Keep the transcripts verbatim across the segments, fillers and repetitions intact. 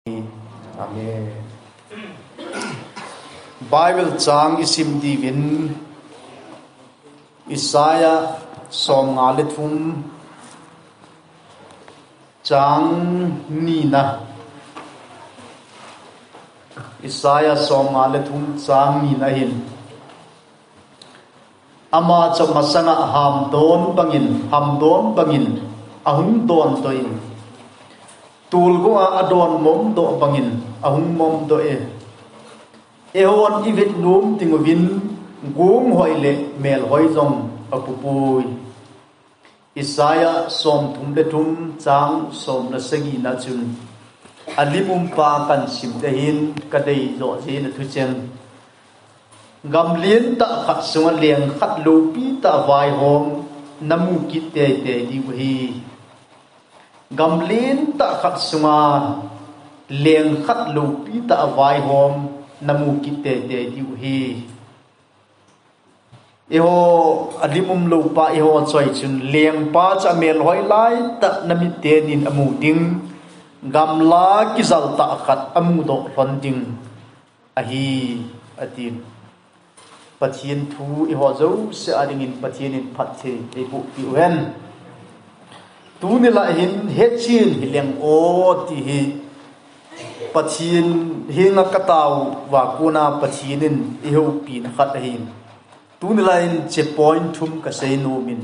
Amen. Bible chang i sim diuvin Isaiah som nga le thum chang nina. Isaiah som nga le thum chang nina hin. Ama chu masanga hamdon bangin, hamdon bangin, ahung dondoh in. Tulgua adon momdoh bangin, ahung momdoh e. Eihon i vetnom ding uvin, gonghoi le melhoi jong apupui. Isaiah som thum le thum chang som le sagi na chun. Alim umpa kan sim te hin ka dei jo jin a thucheng. Gamlen tah khat sunga leng khat loupi tah vaihom na mu kit teitei diu ahi. Gamlen tah khat sunga leng khat loupi tah vaihom na mu kit teitei diu ahi. Eiho alim umlou pa eiho choi chun lengpa chu amelhoi lai tah na mit tenin amu ding. Gamla kijal tah khat amudoh lhon ding ahi, atin. Pathen thu eiho jouse a dingin Pathen in phatthei eiboh piu hen. Tuni lah hin hechen hileng o ti hi Pathen henga ka tao uva kona Pathen in eihoupi na khat ahin. Tuni lah hin che point thum ka seinom in.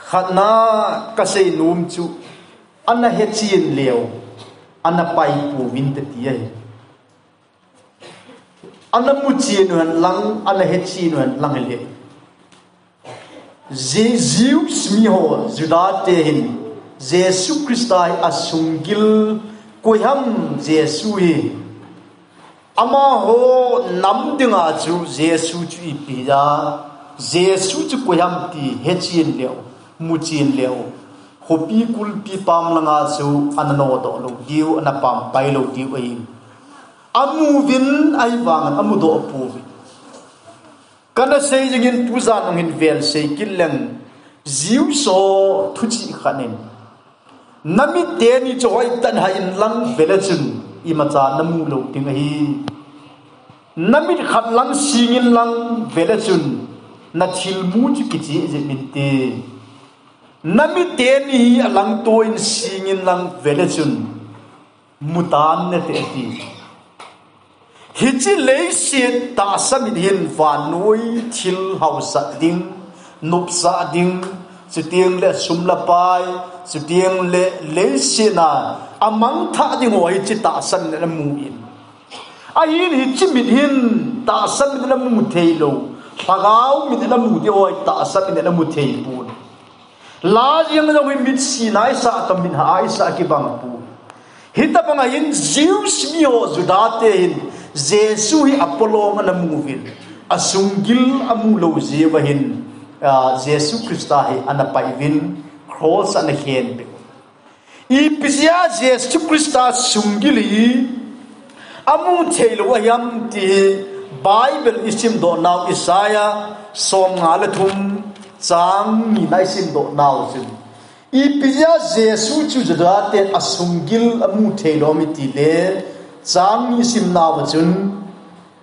Khatna ka seinom chu ana hechen leu, ana pai pouvin te ti ahi. Ana muchen u hen lang, ana hechen u hen lang hile. Ji-, Jews mi ho, Juda te hin, Jesu Christa hi asunggil koi ham Jesu hi. Amaho nam dinga chu Jesu chu ipi a, Jesu chu koi ham ti hechen leu, muchen leu. Khopi kulpi pam langa chu ana nodoh lou diu, ana pampai lou diu ahi. Amuvin ahivangin amudoh pouvin. Kana sei jingin tujan hung hin vel sei kit leng Jews ho thuchih khat in. Na mit teni chu hoitah in hah in lang vele chun imacha na mu lou ding ahi. Na mit khat lang sing in lang vele chun na thilmu chu kicheh jep inte. Na mit teni hi alangto in sing in lang vele chun mutan nate ati. Hiche leiset tahsa mit hin vannoi thil hausat ding, nopsah ding, chuteng le sum le pai, chuteng le leiset a amangthah ding ho hiche tahsa mit in amu in. Ahin hiche mit hin tahsa mit in amu thei lou, lhagao mit in amu ding ho hi tahsa mit in amu thei pon. La jeng jong hi mit sina ahi sah, ka mit hah ahi sah kibang pon. Hitabang a hin Jews mi ho Juda te hin Jesu hi apolong ana mu uvin, asunggil amu lou jeh uva hin, ah, Jesu Christa hi ana pai uvin, cross ana khen uvin. Ipi jeh a Jesu Christa sunggil hi amu thei lou ahi ham ti hi Bible i simdoh nau Isaiah som nga le thum chang ni na i simdoh nau chun. Ipi jeh a Jesu chu Juda ten asunggil amu thei lou ham i ti le chang ni i sim nau chun,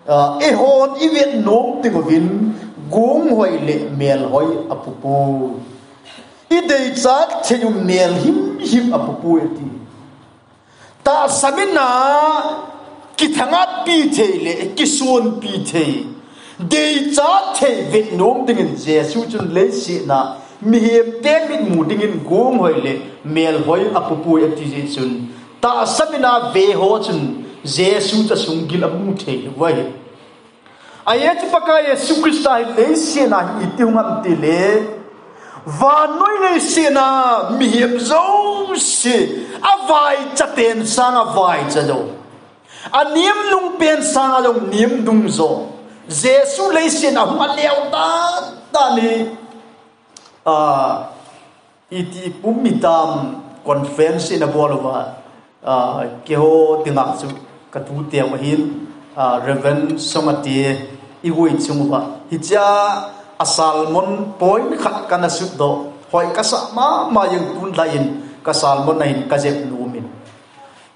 ah, eihon i vetnom ding uvin gonghoi le melhoi apupui. I deichat thei u mel himhim apupui ati. Tahsa mit a kithangatpi thei le kisonpi thei, deichat thei vetnom dingin Jesu chun leiset a mihem te mitmu dingin gonghoi le melhoi apupui ati jeh chun tahsa mit a ve ho chun Jesu chu asunggil amu thei lou ahi. Ajeh chu Pakai Jesu Christa hi leiset a hi iti hung ham ti le, vannoi leiset a mihem jouse avaicha ten sanga vaicha jou, anem nung pen sanga jong nem nung jou. Jesu leiset a hung a leu dan dan hi, ah, Iti pum itam conference in abol uva, ah, keiho dinga chu ka tu teu ahin, ah, Reverend Songate i gui chung uva. Hichea a sermon point khat kana sutdoh, hoi kasa mama jeng tun lai in ka sermon a hin ka jep nom in.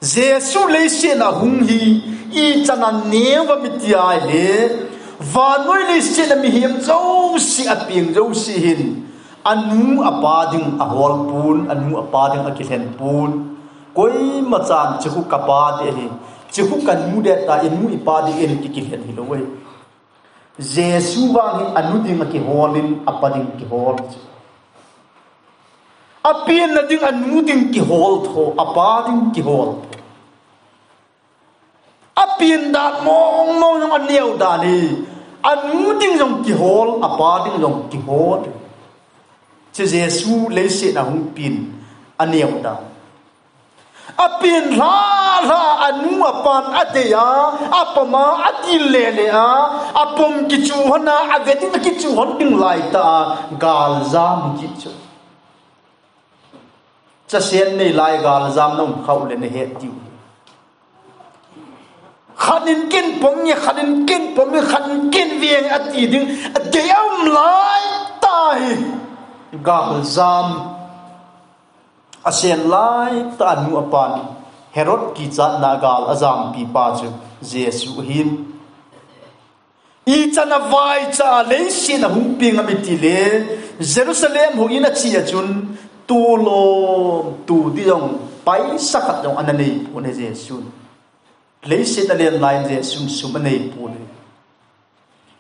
Jesu leiset a hung hi ichan a neo ham iti ahile, vannoi leiset a mihem jouse, apeng jouse hin anu apa ding ahol pon, anu apa ding akilhen pon. Koima chan chikhu kapa ding ahi, chikhu kanu ding ahitai, inu ipa ding ahi ti kilhen hilou ahi. Jesu vang hi anu ding akihol in, apa ding kihol. Apenna ding anu ding kihol tho, apa ding kihol tho. Apen dan mong mong jong aneo dan hi. Anu ding jong kihol, apa ding jong kihol. Hiche Jesu leiset a hung pen aneo dan. Apen lha lha, anu apan adei a, apom a, adil le le a, apom kichu hon a, avet ding akichu hon ding laitah a, galjam kit chu. Chasen nei lai galjam na um khah le nahet diu. Khat in ken pom nge, khat in ken pom nge, khat in ken veng ati ding, adei a um laitah hi. Galjam. Asen laitah a anu apan Herod kichatna gal ajampi pa chu Jesu ahin. Ichan a vaicha a leiset a hung peng ham itile, Jerusalem houin ache a chun, tulom tu ding jong paisa khat jong ana nei pon ahi Jesu. Leiset a alen lai in Jesun sum anei pon ahi.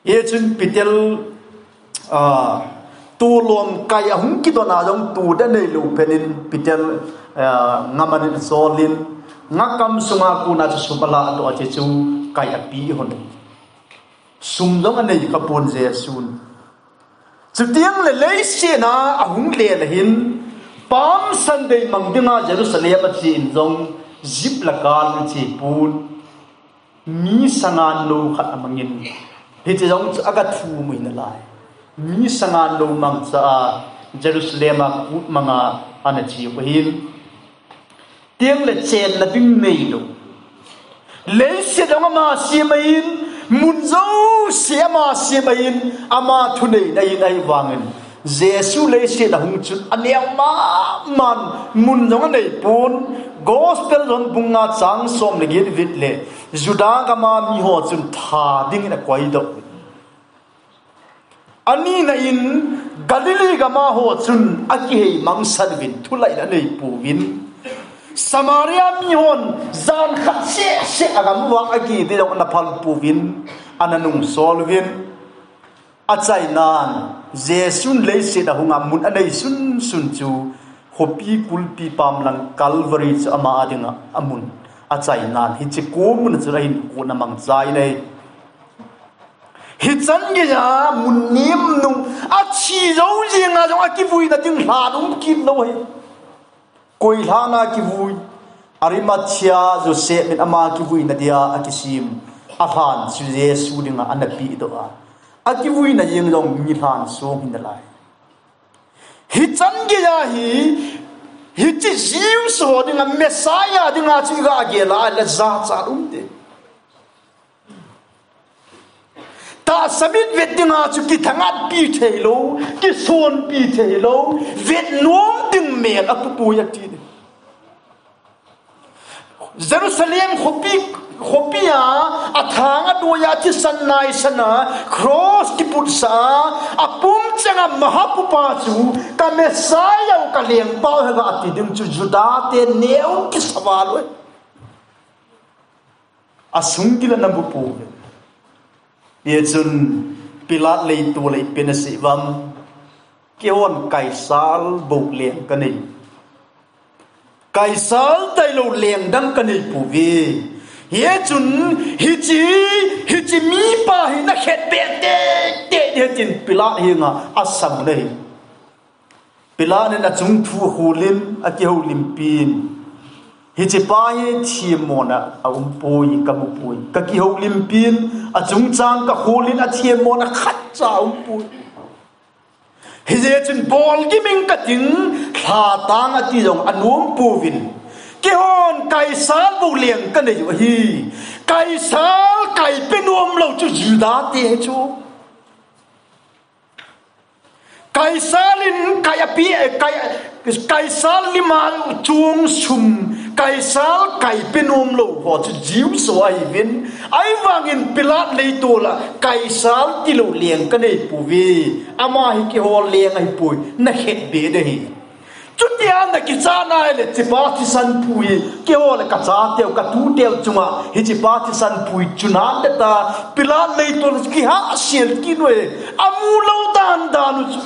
Hichun Peter, ah, tulom kai ahung kidon a jong tu ding anei lou phat in Peter, ah, ngaman in asol in, ngakam sunga kona chu sum alah doh a, hiche chu kai ape hon. Sum jong anei kha pon Jesun. Chuteng le leiset a ahung len ahin, Palm Sunday mang dinga Jerusalem ache in jong jeep la kal in ache pon. Mi sangan nou khat amang in, hiche jong chu aga thum u ahi nalai. Mi sangan nou mangcha a Jerusalem a kut manga ana che u ahin. Chuteng le chenna ding neilou. Leiset jong ama sem ahin, mun jouse ama sem ahin, ama thuneina ahin, ahivangin Jesu leiset a hung chun aneo mama in, mun jong anei pon. Gospel John bung nga chang som le get vet le, Juda gam a mi ho chun tha dingin akoi doh. Anina in Galilee gam a ho chun akihei mangsan uvin, thulai anei pouvin. Samaria mi hon jan khat seh seh agam uva akiti jong ana phal pouvin, ana nungsol uvin. Achainan, Jesun leiset a hunga mun anei sunsun chu, khopi kulpi pamlang Calvary chu ama a dinga amun. Achainan, hiche ko mun a chun ahin kon amangchan ahi. Hichan geiya mun nem nung, athi jou jenga jong akivuina ding lhan um kit lou ahi. Koi lhan a kivui? Arimathea Joseph in ama kivuina dia akisem alhan chu Jesu dinga ana pehdoh a, akivuina jeng jong mi lhan song ahi nalai. Hichan geiya hi, hiche Jews ho dinga Messiah dinga chu iga gel a le jachat um te. Tahsa mit vet dinga chu kithangatpi theilou, kisonpi theilou, vet nom ding mel apupui ati ding. Jerusalem khopi, khopi a, athang adoiya thisan naisan a, cross kiputsah a, apum changa mahapupa chu, ka Messiah u, ka lengpa u ahi ati ding chu Juda te neo kisa val uve. Asung kila namu pouve. Hichun Pilat leitol a ipi asei uvem? Keihon Kaisar bou leng kanei. Kaisar tailou leng dang kanei pouve. Hichun hiche, hiche mipa hi nakhetbeh teitei ding tin Pilat henga asam u ahi. Pilat in achung thu akhol in, akihoulimpin, hichepa hi themmona aumpoi, kamu poi. Kakihoulimpin, achungchang kakhol in, athemmona khatcha aumpoi. Hijeh chun bolgim inge kating, lhatang ati jong anom pouvin. Keihon Kaisar bou leng kanei u ahi. Kaisar kaipe nomlou chu Juda te chu. Kaisar in kai ape, kai, Kaisar lima chong sum Kaisar kaipe nom lou ho chu Jews ho ahiuvin, ahivangin Pilat leitol a Kaisar tilou leng kanei pouve, ama hi keiho leng ahipoi, nakhetbeh ding ahi. Chutia nakichat nahile hichepa thisan phu hi keiho le kachateu, katuteu chunga hichepa thisan phu hi chunante ta, Pilat leitol a kihahsel kit uve, amu lou dandan u chu.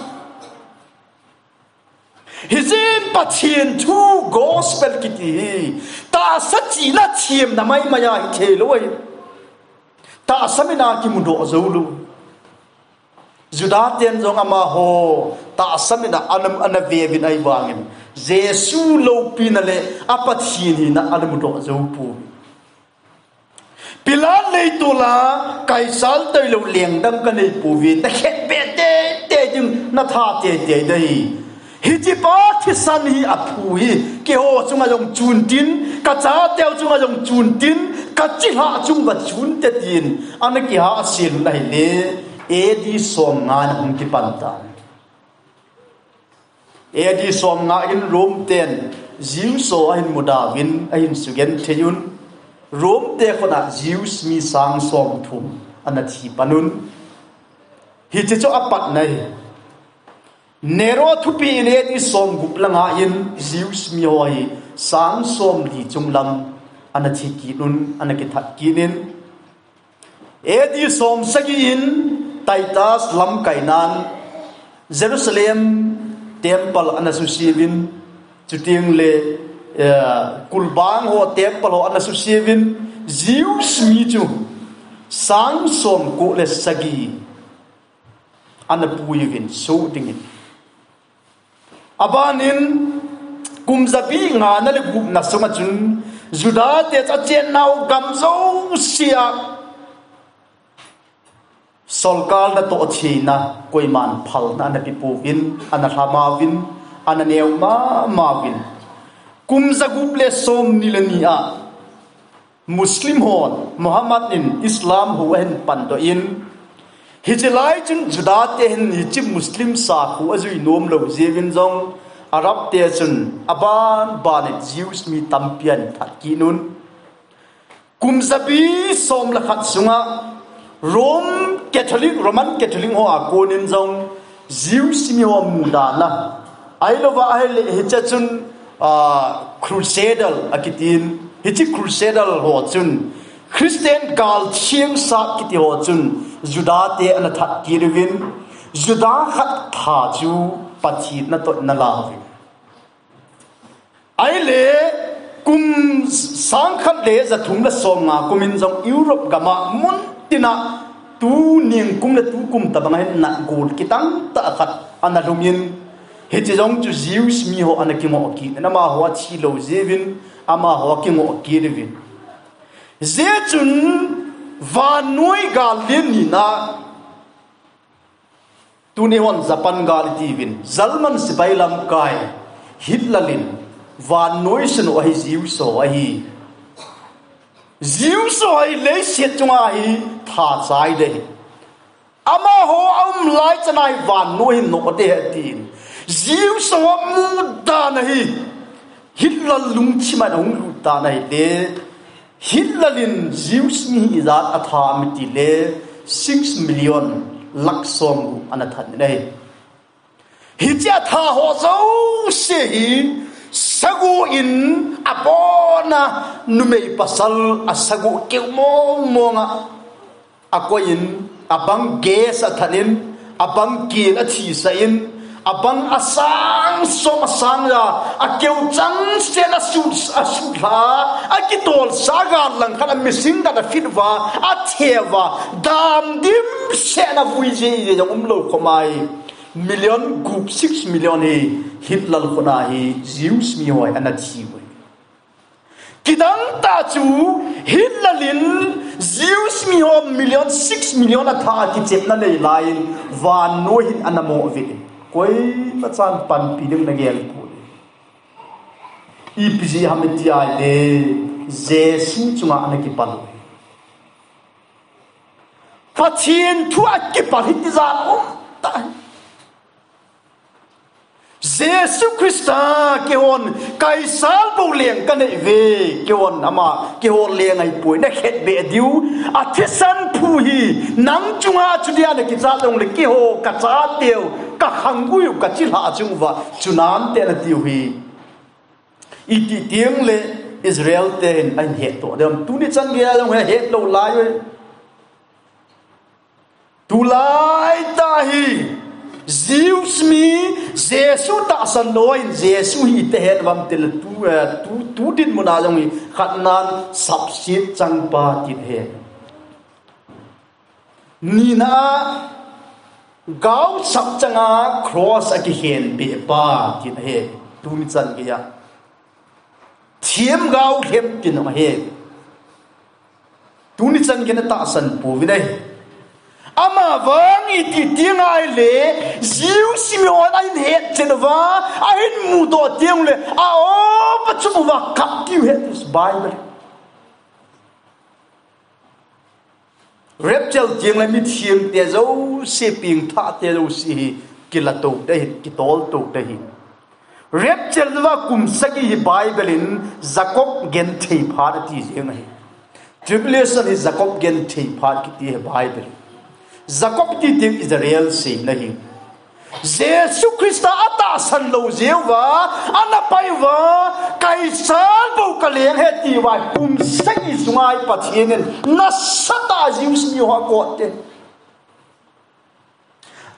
Hijeh in Pathen thu gospel kiti hi tahsa chihna themna maimai ahi theilou ahi. Tahsa mina kimudoh joulou. Juda ten jong amaho tahsa mina ana, ana veuvin ahivangin Jesu loupina le a Pathen hina ana mudoh joupoi. Pilat leitol a Kaisar tilou leng dang kanei pouve, nakhetbeh teitei ding, natha teitei ding ahi. Hichepa thisan hi aphu hi keiho chunga jong chuntin, kachateu chunga jong chuntin, kachilhah chunga chunte tin ana kihahsel u ahile, A D somnga na hung kipan tan. A D somnga in Rome ten Jews ho ahin muda uvin, ahin sugenthei un, Rome te khut a Jews mi sang somthum ana thi pan un. Hiche chu apatna ahi. Nero thupi in A D somgup le nga in Jews miho hi sang somli chunglam ana thi kit un, ana kithat kit in, A D somsagi in Titus lamkainan Jerusalem temple ana suseuvin, chuteng le, eh, kulbang ho temple ho ana suseuvin, Jews mi chu sang somko le sagi ana puiuvin, soh dingin. Abanin, kum jabi ngana le gupna sunga chun Juda te chu achennau gam jousea solkal natoh theina, koiman phalna ana pepouvin, ana lhamauvin, ana neo mamauvin. Kum jagup le somni le ni a Muslim hon Muhammad in Islam hou ahin pandoh in, hiche lai chun Juda te hin hiche Muslim sakho ajui nom lou jeh uvin jong, Arab te chun abanbanin Jews mi tampi ahin that kit un. Kum jabi som le khat sunga Rome Catholic, Roman Catholic ho a konin jong Jews miho mudan a, ahilouva ahile hiche chun, ah, Crusader akitin, hiche Crusader ho chun Christian gal themsah kiti ho chun Juda te ana that kit uvin, Juda khat tha chu Pathen natoh in ana la uvin. Ahile, kum sang khat le ja thum le som nga kum in jong Europe gam a mun tina tu ningkum le tu kum tabang hin natgol kitang tah khat ana lhung in, hiche jong chu Jews miho ana kingoh kit in, amaho athi lou jeh uvin, amaho akingoh kit uvin. Hijeh chun vannoi gal len nina, tuni hon Japan gal iti uvin, German sepai lamkai Hitler in vannoi sunu ahi Jews ho ahi. Jews ho hi leiset chunga hi tha chai ding ahi. Amaho aum lai chan a hi vannoi hin nodoh ding ahi atin. Jews ho mudan ahi. Hitler lungthim a ahung lut dan ahile, Hitler in Jews mi hi ijat atha em itile, six million, lakh somgup ana that in ahi. Hiche atha ho jouse hi sagoh in abona numei pasal asagoh keu mong mong a akoi in, abang gas athat in, abang kel athisah in, abang asang som asang ja, akeu changsen asut, asutlha, akitolsa gal langkhat a missing khat afit uva, atheh uva, dam dimset in avui jeh jong umlou khomai. Million gup, six million hi Hitler khut a hi Jews miho hi ana thi uve. Kidang tah chu Hitler in Jews miho million, six million atha a kichepna nei lai in vannoi hin ana mo uvin. Koimachan panpi ding nagel poi. Ipi jeh ham iti ahile Jesu chunga ana kipal uve. Pathen thu a kipal hi tijat um tah. Jesu Christa kihon, Kaisar bou leng kanei ve, kihon ama, kihon leng ahipoi, nakhetbeh diu, athisan phu hi, nang chunga chutia nakichat jongle kihou, kachateu, kakhangui u, kachilhah chung uva, chunante natiu hi. Iti tengle Israel ten ahin hetdoh dem. Tuni chan geiya jong hi hetlou lai uve. Tulai tah hi Jews mi Jesu tahsan lou in Jesu hi iti het uvam tile tu, eh, tu, tu dinmun a jong hi khatnan sapset changpa iti het. Nina a gaosap changa cross a kikhenbeh pa iti het. Tuni chan geiya themgao lhem iti ahi. Tuni chan geiya tahsan pouvin ahi. Amavang iti tengle Jews mihon ahin hetchet uva, ahin mudoh tengle a-o pa chu uva kap diu ahi ti Bible. Rapture tengle mithengte jouse, pengthahte jouse hi kilatou ding ahi, kitoltou ding ahi. Rapture jouva kum sagi hi Bible in Jacob genthei phat ati jeng ahi. Tribulation hi Jacob genthei phat kiti ahi Bible. Jacob iti teng Israel seina ahi. Jesu Christa atahsan lou jeh uva, ana pai uva, Kaisar bou kaleng ahi atiuva, kum sagi sunga hi Pathen in nasatah a Jews miho akot e.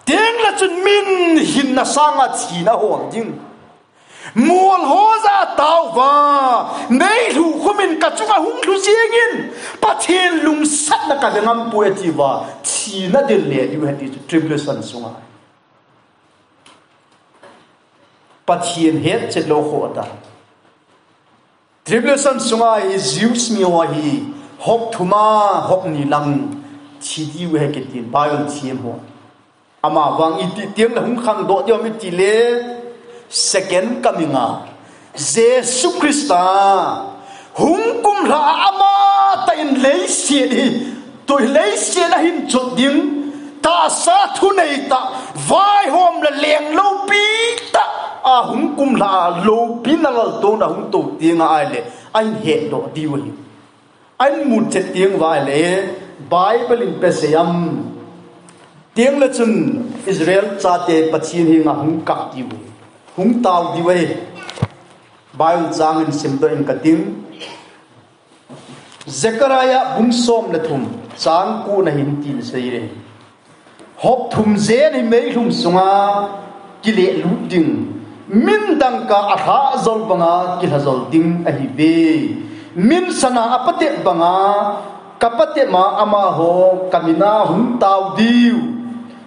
Tengle chun min hinna sanga thina hol ding. Molho jah a atao uva, meilhu khum in kachunga hung lhu jeng in, Pathen lungsatna kave ngam poi atiuva, thina ding le diu ahi ti chu tribulation sunga. Pathen hetchet lou khoh ta. Tribulation sunga hi Jews miho hi hop thum a hop ni lang thi diu ahi kitin Bible thiem ho. Amavang iti tengle hung khangdoh diu ham itile second coming a Jesu Christa hung kumlha a amatah in leiset hi, tu leiset ahin chot ding, tahsa thunei tah, vaihom le leng loupi tah a hung kumlha a loupina laltouna hung tou tengle ahin hetdoh diu ahi. Ahin muchet tengle Bible in ipi asei ham tengle chun Israel chate Pathen henga hung kap diu ahi. Hung tao diu ahi. Bible chang in simdoh ing kating. Zechariah bung som le thum chang ko na hin tin asei e. Hop thum jen hi meilhum sunga kilehlut ding. Min dangka alhah jol banga kilha jol ding ahiuve. Min sana apatep banga kapatep a amaho kamina hung tao diu.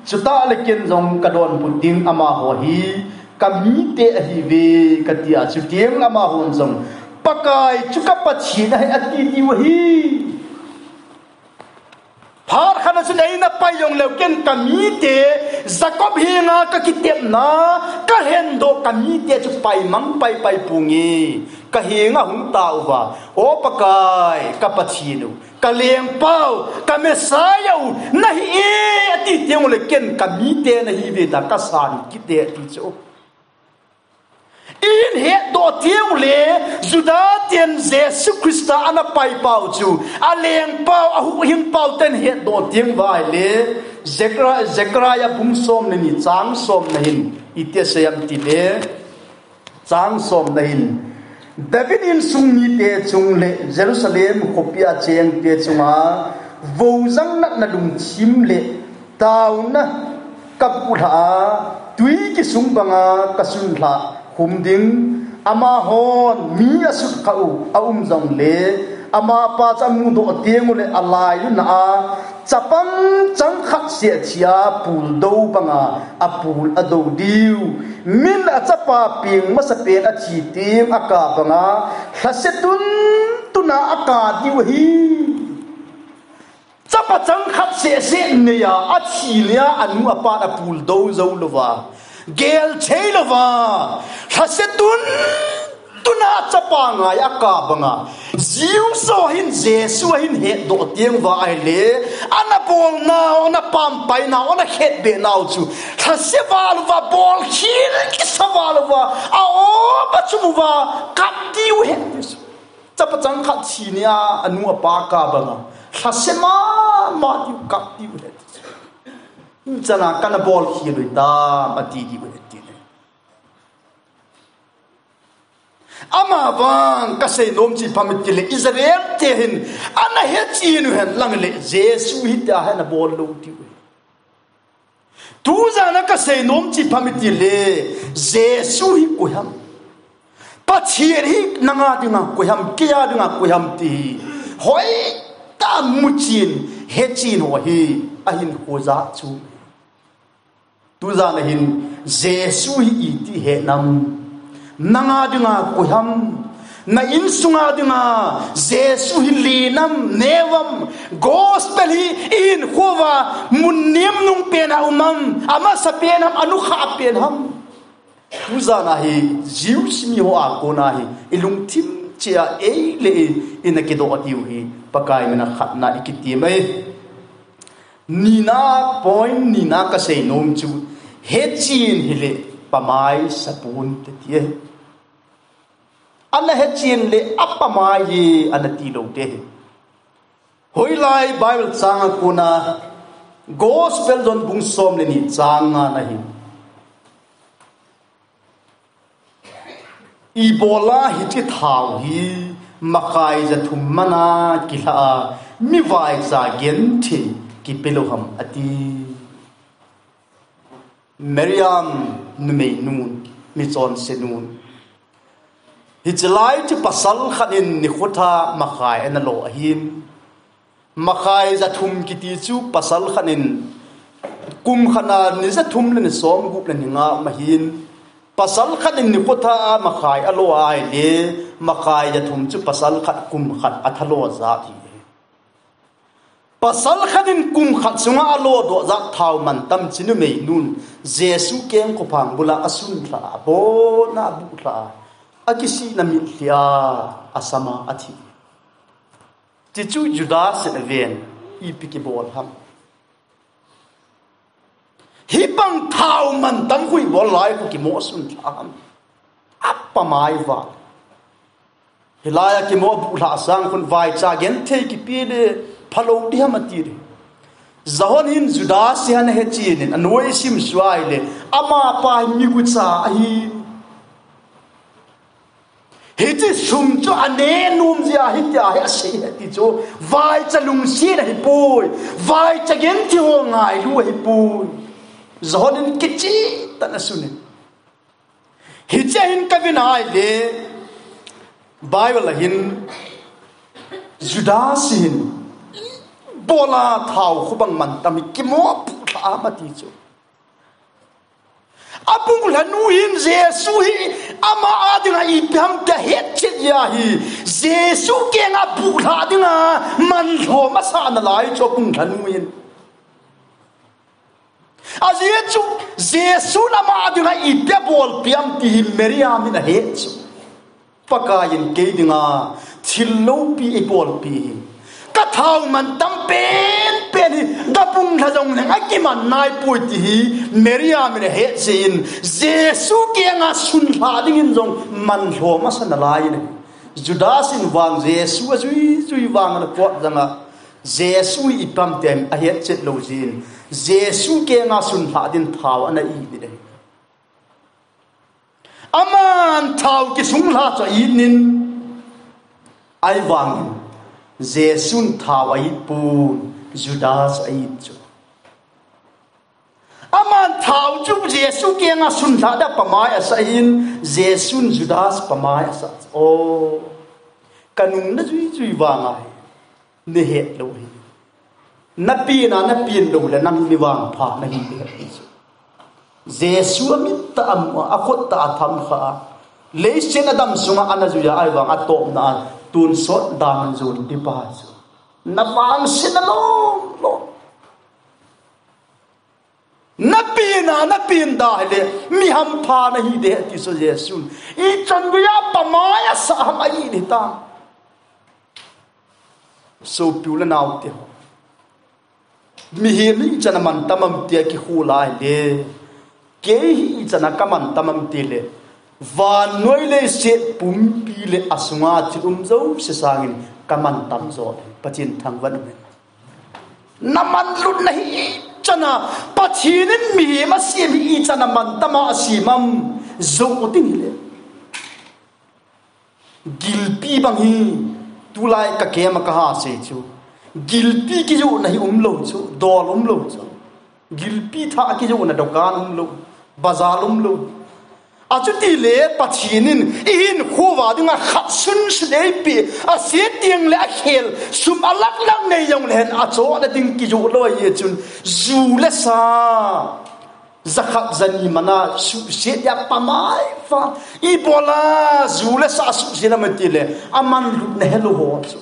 Chutah le ken jong kadonbut ding amaho hi kamite ahiuve, katia, chuteng amahon jong, Pakai chu ka Pathen ahi, ati diu ahi. Phat khat a chun eina pai jongleu ken kamite, Jacob henga kakitepna, kahendoh kamite chu paimang paipai ponge, kahenga hung tao uva, O Pakai, ka Pathen u, ka lengpau, ka Messiah u, nahi e, ati teng ule ken kamite nahiuve tia kasan kit e ati chu. Ihin hetdoh teng ule, Juda ten Jesu Christa ana paipau chu, alengpau, ahuhhingpau ten hetdoh teng uva ahile, Zechariah, Zechariah bung som le ni chang som na hin, iti asei em itile, chang som na hin, David insung mite chung le Jerusalem khopia chengte chunga, voujang natna lungthim le taona kabuhlhah a, twi kisung banga kasunlhah khum ding, amahon mi asutkha u aum jongle, amapa chu amudoh teng ule alaiyuna a, chapang changkhat seh athia puldou banga apul adou diu. Min achapa peng masapen athi teng akap banga, lhase tuntuna akap diu ahi. Chapa changkhat sehseh neia, athi neia, anu apan apuldou jou louva, gelthei louva, lhase tuntuna chapa ngai akap banga, Jews ho hin Jesu ahin hetdoh teng uva ahile, ana bolnau, ana pampainau, ana khetbehnau chu lhase val uva, bolkhel kisa val uva, a-o achum uva kap diu ahi. Chapa chang khat thi nia anu apa kap banga lhase mama diu, kap diu ahi. Chana kana bolkhel u hitam ati diu ahi. Amavang kasei nom chu ipi ham itile, Israel te hin ana hechen u henlang le Jesu hitia hi ana bol lou diu ahi. Tujana kasei nom chu ipi ham itile, Jesu hi koi ham, Pathen hi nanga dinga koi ham, keia dinga koi ham ti hi hoitah a muchen, hechen ho hi ahinkho jat chu. Tujana hin Jesu hi iti hetnam, nanga dinga koi ham, na insunga dinga Jesu hi lenam, nevam, gospel hi ihinkho uva mun nemnung pena um am, amasapen ham, anukha pen ham. Tujana hi Jews miho a kona hi ilungthim cheh a ei le ei ina kidoh diu hi Pakai mina khatna ikitem e. Nina, point nina kasei nom chu, hechen hile pamai sapon te ti ahi. Ana hechen le apamai hi ana tilou te ahi. Hoilai Bible changa kona, Gospel John bung som le ni chang nga na hi, ibola hiche thao hi makhai jathum mana kilha a, mi vaicha genthei kipelou ham ati. Miriam numeinun, michonsenun, hiche lai chu pasal khat in nikho tha makhai ana lo ahin, makhai jathum kiti chu pasal khat in kum khat a ni jathum le ni somgup le ni nga um ahin, pasal khat in nikho tha a makhai alo ahile, makhai jathum chu pasal khat kum khat a thalo jat ahi. Pasal khat in kum khat sunga alodoh jat thao mantam chu numeinun Jesu kengkophang bula asunlha a, abona abuhlha a, akisihna mitlhi a, asama athi. Tichu Judas in aven, ipi kibol ham? Hibang thao mantam khu ibol lai khu kimo asunlha ham? Apamai val. Hilai a kimo abuhlha sang khun vaicha genthei kipe le phalou diham ati le, John hin Judas hi ana hechen in, anoi isimsuh ahile, amapa hi migucha ahi. Hiche sum chu anenom jeh a hitia hi asei ahi ti chu, vaicha lungset ahipoi, vaicha genthei ho ngailu ahipoi. John in kicheh tah in asun in. Hiche hin kavena ahile, Bible a hin Judas hin ibola thao khu bang mantam hi kimo abuhlha ham ati chu. Abuhlhanu hin Jesu hi ama a dinga ipi ham tia hetchet jeh ahi. Jesu kenga abuhlha dinga manlhom asah nalai chu abuhlhanu hin. Ajeh chu Jesun ama dinga ipi abolpeh am ti hi Miriam in ahet chu. Pakaiyin kei dinga thil loupi eibolpeh hi, kathao mantam penpen hi kabuhlha jongleng akiman naipoi ti hi Miriam in ahet jeh in, Jesu kenga sunlhah dingin jong manlhom asa nalai in ahi. Judas in vang Jesu ajui jui vang ana kot janga, Jesu hi ipi ham ti ahetchet lou jeh in, Jesu kenga sunlhah din thao ana it in ahi. Aman thao kisunglha chu a-it in, ahivangin Jesun thao a-itpon, Judas a-it chu. Aman thao chu Jesu kenga sunlhah dia pamai asah in, Jesun Judas pamai asah chu. O, kanungna juijui vanga hi nahet lou hi. Napina, napin lou le nang hi mi vangpha nahi ding ahi chu. Jesu amit tah a amu a, akhut tah a atham kha a, leiset a damsunga ana jui a, ahivang atopna a tonsot dan in jon ding pa chu. Navangsetna lom lom. Napina, napin da hile mi hampha nahi ding ti chu Jesun ichan geiya pamai asah ham a-it hitam? Sopi u le nao te ho, mihem hi ichan a mantam ham tia kikhu lai le, kei hi ichan a kamantam ham ti le, vannoi leiset pumpi le asunga thil um jouse sangin kamantam jo le, Pathen thangvah in um hen. Na manlutna hi ichan a, Pathen in mihem asem hi ichan a mantam a asem ham, jou ding hile. Gilpi bang hi, tulai ka kem a kaha sei chu, gilpi kijohna hi umlou chu, dol umlou chu. Gilpi thah kijohna dukan umlou, bazar umlou. Achuti le Pathen in, ihin khuva dinga khat sunsun eipeh, ase teng le akhel, sum alak lak nei jong le hen, achohna ding kijoh lou ahi chun, ju le sa, jakhat jani mana suhset dia pamai va. Ibola ju le sa suhset ham ti le, amanlutna helou ho chu.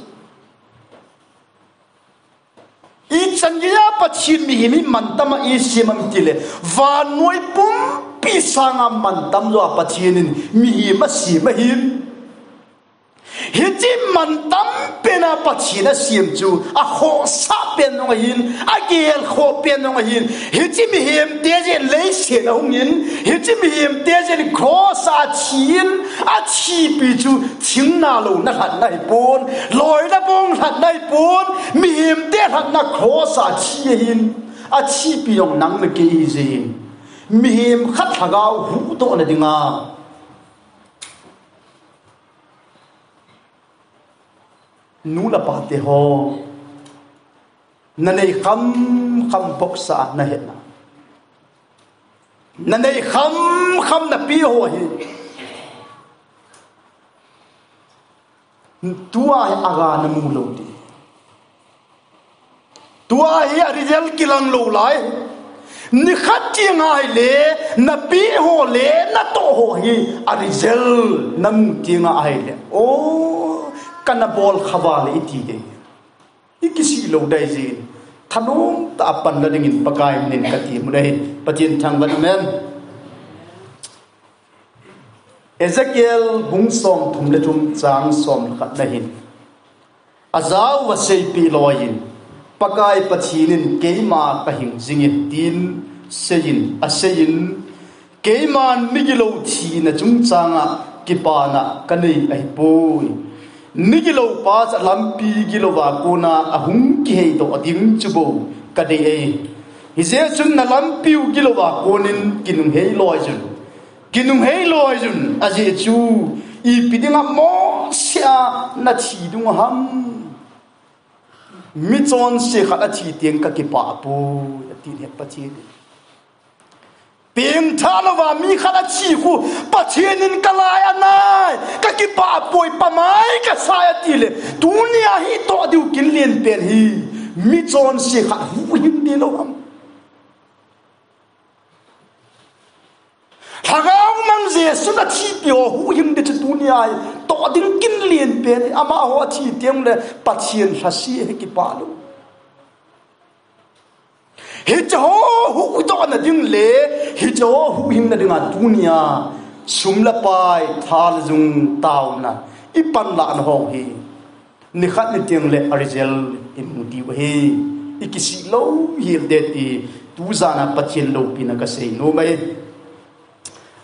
Ichan geiya Pathen mihem hi mantam a eisem ham ti le, vannoi pumpi sanga mantam joa Pathen in mihem asem ahin. Hiche mantam pen a Pathen asem chu, akhohsah pen jong ahin, agelkhoh pen jong ahin, hiche mihemte jeh in leiset a hungin, hiche mihemte jeh in cross a athin, athipi chu thingna louna lhatna ahipon, loina bong lhatna ahipon, mihemte lhatna cross a athi ahin, athipi jong nang le kei hijeh in, mihem khat lhagao huhdohna dinga, nu le pa te ho, nanei khamkham boxer nahet na, nanei khamkham napi ho hi, tua hi aga namu lou di, tua hi a result kilang lou lai. Nikhat tiang ahile, napi ho le natoh ho hi a result namu tiang ahile, o, kana bol khava le iti de, ikisih lou dai jin, thanom tah a panla dingin Pakai min in kati mu dai, Pathen thangvah in um hen. Ezekiel bung somthum le thum chang som le khat na hin, ajao va seipeh loi in, Pakai Pathen in keima kahing jing e tin seiyin, aseiyin, keiman migilou thina chungchang a kipana kanei ahipoi. Migilou pa chu lampi gilou a kona ahung kiheidoh ding chu bou kadei e. Hijeh chun nalampiu gilou a konin kinunghei loi un. Kinunghei loi un, ajeh chu ipi dinga Mose a nathi dung ham? Michonse khat athi teng kakipah poi, atin ahi Pathen in. Pengthah louva mi khat athi khu, Pathen in kalai anai, kakipah poi, pamai kasai atile, tunia hitoh diu kin lenpen hi, michonse khat huhhing ding lou ham? Lhagao mang Jesu nathipi ho huhhing ding chu tunia hitoh ding kin lenpen hi, amaho athi teng le Pathen lhase hi kipah lou. Hicheho huhdohna ding le, hicheho huhhingna dinga tunia, sum le pai, tha le jung taona, ipanlahna ho hi, nikhat ni teng le a result imu diu ahi, ikisih lou hel ding ti, tujan a Pathen loupina kasei nom e.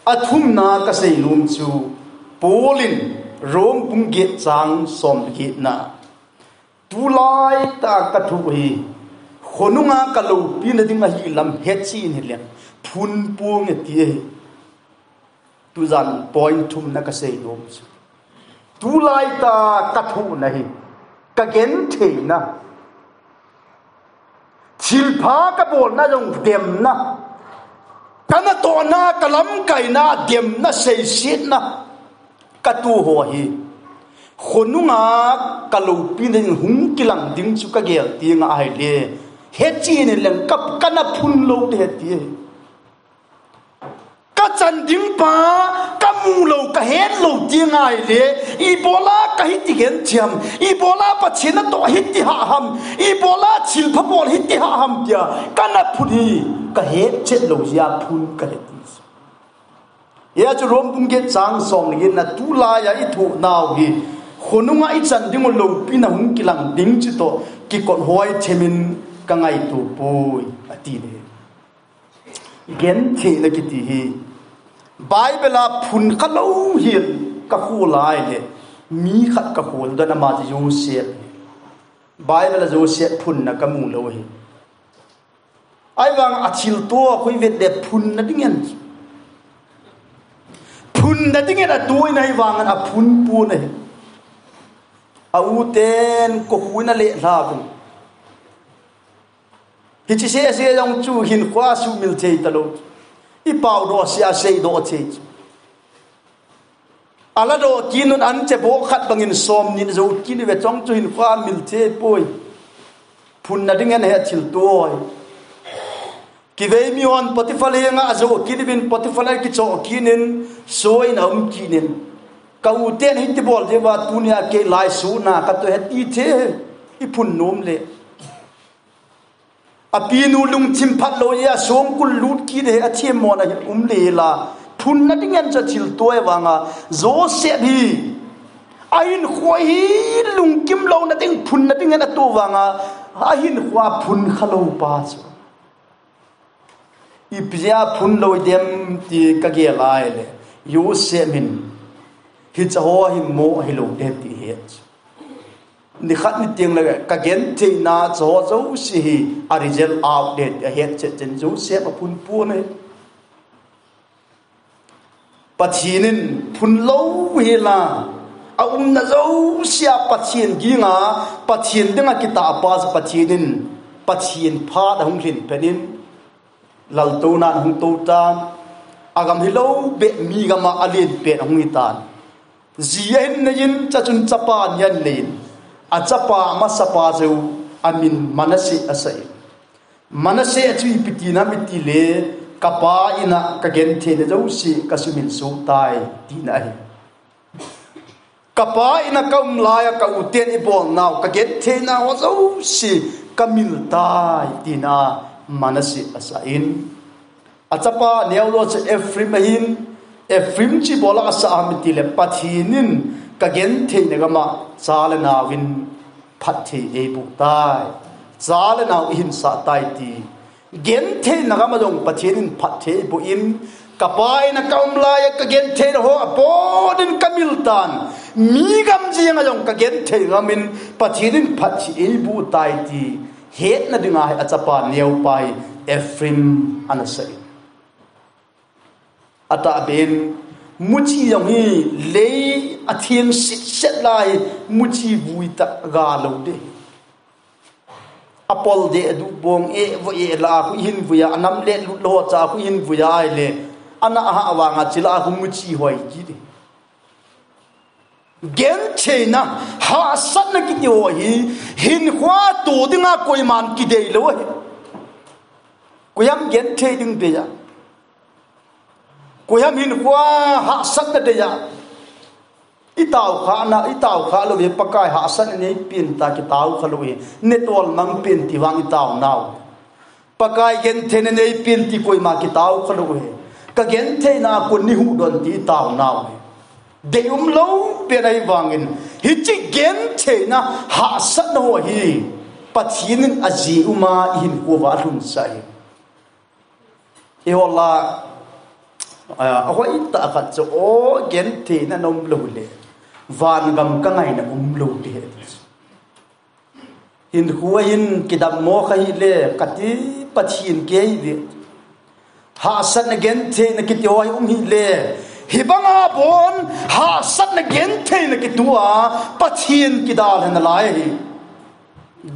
Athumna kasei nom chu, Paul in Rome bung get chang som le get na, tulaitah a kathoh hi, khonunga kaloupina ding ahi lam hetchen hileng, phun ponge ti ahi. Tujan point thumna kasei nom chu, tulaitah a kathohna hi, kagentheina, thilpha kabolna jong demna, kanatohna, kalamkaina demna, seisetna, katoh ho hi, khonunga kaloupina ding hung kilang ding chu kagel teng ahile, hetchen hileng ka, kana phun lou ding ahi ti. Kachan ding pa, kamu lou, kahet lou teng ahile, ibola kahiti genthei ham, ibola Pathen natoh hiti hah ham, ibola thilpha bol hiti hah ham tia, kana phun hi, kahetchet lou jeh a phun kahi ti. Hia chu Rome bung get chang som le get na, tulai a ithoh nau hi, Khonunga ichan ding u loupina hung kilang ding chu toh kikot hoi themin ka ngaito poi, ati le. Gentheina kiti hi Bible a phun kha lou hi ka khu lai le, mi khat ka khu dan ama chu Joseph. Bible a Joseph phunna ka mu lou hi. Ahivang a thilto a khu i vet le phunna dingin. Phunna dingin a tuina ahivang a phun pon ahi. A u ten ko khu in a le hla vung. Hiche seh seh jong chu hinkho a sumil thei talou. I pau doh seh a sei doh thei. A la doh kit un an che bo khat bangin som ni zo kit ve chong chu hinkho a mil thei poi. Phunna dingin he thilto hi. Kivei mi hon Potiphar henga a zo kit uvin Potiphar a kicho kit in soi na um kit in. Ka u ten hiti bol jeva tunia kei lai suna ka to he ti thei. I phun nom le. A pinu lungthim phat lou a songkul lut kit he a themmo na hi um le la. Phunna dingin chu thilto ahivanga Joseph hi a hinkho hi lungkim louna ding phunna dingin a to vanga a hinkho a phun kha lou pa chu. Ipi jeh a phun lou dem ti ka gel a le. Joseph min hiche ho hi mo hi lou dem ti he. Nikhat ni teng le ka gentheina chu ho jouse hi a result out ding a het chet chen Joseph a phun pon ahi. Pathen in phun lou hi la, a umna jouse a Pathen ginga, Pathen dinga kitah pa chu Pathen in, Pathen phat a hung lhin pen in, laltouna a hung to tan, a gam hilou beh mi gam a a len pen a hung hi tan. Ji ahin nei in, chachun chapa ni ahin nei in, a chapa a masa pa chu a min Manasseh a sa in. Manasseh chu ipi tina ham i ti le, ka pa in a ka gentheina jouse ka sumil suh tai, tina ahi. Ka pa in a ka um lai a ka u ten i bol nau, ka gentheina ho jouse ka mil tai, tina Manasseh a sa in. A chapa neo lou chu Ephraim ahin, Ephraim chu ibola a sa ham i ti le, Pathen in ka gentheina gam a cha le nau in phatthei ei boh tai. Cha le nau i hinsah tai ti. Gentheina gam a jong Pathen in phatthei ei boh in, ka pa in a ka um lai a ka gentheina ho a pon in ka mil tan. Mi gam jeng a jong ka gentheina gam in Pathen in phatthei ei boh tai ti. Hetna dinga hi a chapa neo pa hi Ephraim ana sa in. A tahbeh in, muchi jong hi lei a theng sitset lai, muchi vui tah ga lou ding. A pol deh a duh bong e, vui e la, khu hin vui a, a nam le lut lou cha khu hin vui a ai le. Ana a ha vanga chila khu muchi hoi kit ding. Gentheina, hahsatna kiti ho hi, hinkho a to dinga koiman kidei lou ahi. Koiham genthei ding dei a. Koiham hinkho a hahsatna dei a. I tao kha na, i tao kha lou ve Pakai hahsatna nei pen ta kitao kha lou ve. Ne tol mang pen ti vang i tao nau. Pakai gentheina nei pen ti koima kitao kha lou ve. Ka gentheina a kon ni hu don ti i tao nau ve. Dei um lou pen ahi vangin. Hiche gentheina hahsatna ho hi. Pathen in a ji um a i hinkho va lhun sa hi. Eiho la, a, a hoi tah khat chu, o, gentheina na um lou le, van gam ka ngaina um lou le. Hinkho hin kidam mo kha hi le, kati Pathen kei ve. Hahsatna gentheina kiti ho hi um hi le, hibang a bon, hahsatna gentheina kiti a, Pathen kidalhah na lai hi.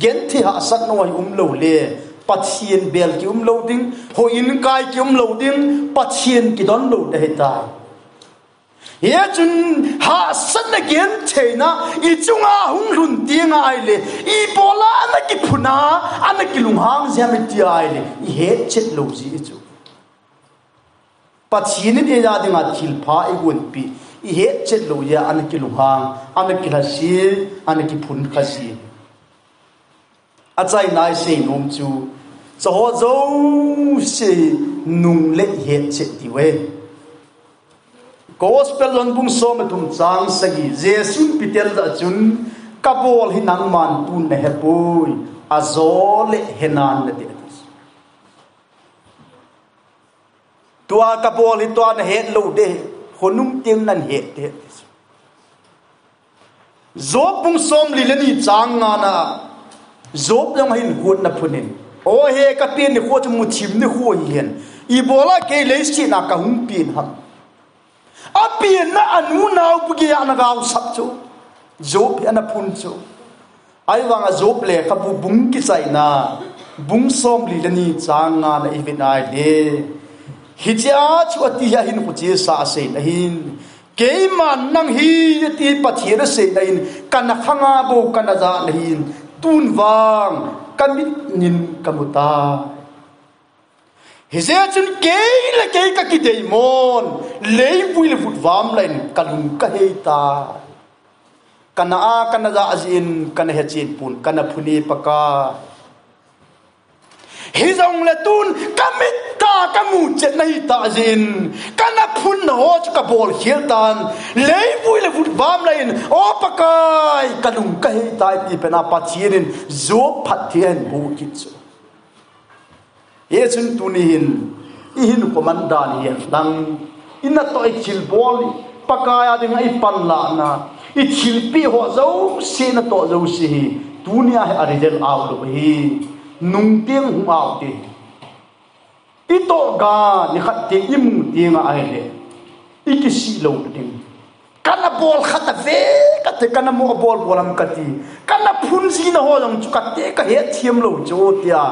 Genthei hahsatna hi um lou le, Pathen bel ki um lou ding, houin kai ki um lou ding, Pathen kidon lou ding ahi tai. Hichun hahsatna gentheina, i chunga hung lhun ding ahile, ibola ana kiphun a, ana kilunghang jia ham i ti ahile, i hetchet lou ji chu. Pathen in eija dinga thilpha eigonpi, i hetchet lou jeh a ana kilunghang, ana kilhase, ana kiphun khase. Achaina a i seinom chu, hiche ho jouse nung le i hetchet diu ahi. Gospel John bung som le thum chang sagi, Jesun Peter lah a chun, "Kabol hi nangman tun nahepoi, ajole henan nate," ati. Tua kabol hi tua nahet lou ding, khonung teng nahet ding. Job bung som li le ni chang nga na, Job jong hin khut na phunin, "O he, kapen nikho chu muthim nikho hihen, ibola kei leiset a kahung pen ham? Apenna anu nao bugia nagaosap chu." Job hi ana phun chu. Ahivanga Job lekhabu bung kichaina, bung som li le ni chang nga na ivet a ahile, hichea chu ati hi ahinkho chesa aseina ahin, "Keiman nang hi," ati Pathen aseina ahin, "kana khanga bou kana jah nahin, tun vang kamit in kamu tai. Hijeh chun kei le kei kakideimon, leivui le vutvam lah in kalung kahei tai. Kana a kana jah jeh in kana hechen pon, kana phun e Pakai. Hijongle tun kamit a kamu chet nahi tah jeh in, kana phunna ho chu kabol khel tan, leivui le vutvam lah in, O Pakai, kalung kahei tai," ti pena Pathen in Job phatthei ahin boh kit chu. Hichun tuni hin, ihinkho mandan hi lang, inatoh ithilbol, Pakai a dinga ipanlahna, ithilpeh ho jouse, natoh jouse hi, tunia hi aresult out lou ahi, nungteng hung out ding. Itoh ga nikhat teng imu tenga ahile, ikisih lou ding. Kana bol khat ave kate, kana mo bol bol ham kati, kana phun jina ho jong chu kate kahetthem lou chu tia,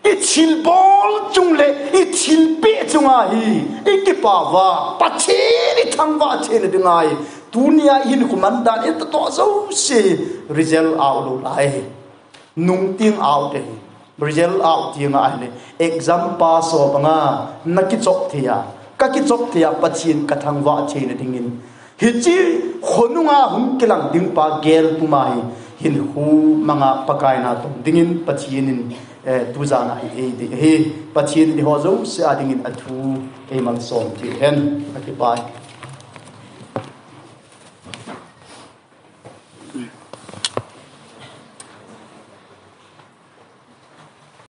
ithilbol chung le ithilpeh chunga hi ikipah uva, Pathen ithangvah theina dinga hi, tunia ihinkho mandan, inatoh jouse result out lou lai. Nungteng out ahi. Result out tenga ahile, exam pass ho banga nakichop thei a, kakichop thei a, Pathen kathangvah theina dingin, hiche khonunga hung kilang ding pa gel puma hi hinkho manga Pakai natong dingin Pathen in, eh, tujana hi eidei ahi. Pathen in eiho jouse a dingin athu eimalsom peh hen. Kakipah e.